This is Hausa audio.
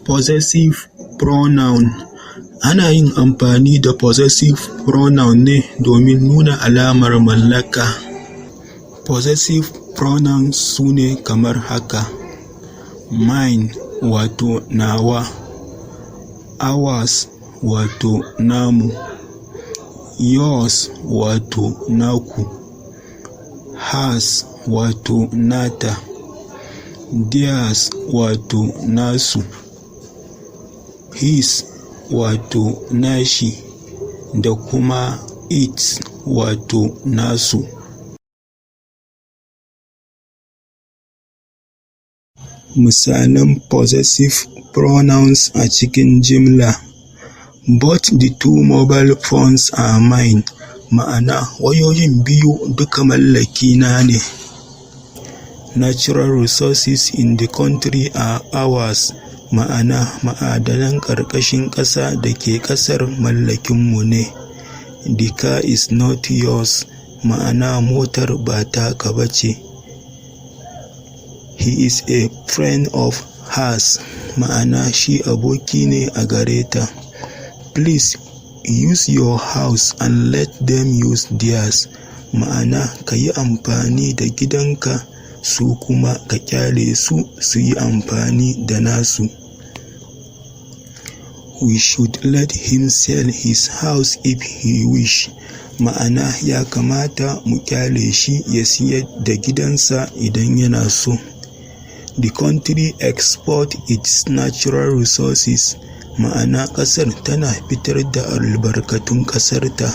Possessive pronoun. Ana yin amfani da possessive pronoun ne domin nuna alamar mallaka. Possessive pronouns su ne kamar haka: mine wato nawa, ours wato namu, yours wato naku, hers wato nata, theirs wato nasu, his wato nashi, da kuma its wato nasu. Misalan possessive pronouns a cikin jimla: Both the two mobile phones are mine. Ma'ana, wayoyin biyu duka mallakina ne. Natural resources in the country are ours. Ma'ana, ma'adanan ƙarƙashin ƙasa da ke ƙasar mallakinmu ne. The car is not yours. Ma'ana, motar ba taka ba ce. He is a friend of hers. Ma'ana, shi aboki ne a gare ta. Please use your house and let them use theirs. Ma'ana, ka yi amfani da gidanka su kuma ka ƙyale su su yi amfani da nasu. We should let him sell his house if he wish. Ma'ana, ya kamata mu ƙyale shi ya siyar da gidansa idan yana so. The country exports its natural resources. Ma'ana, ƙasar tana fitar da albarkatun ƙasarta.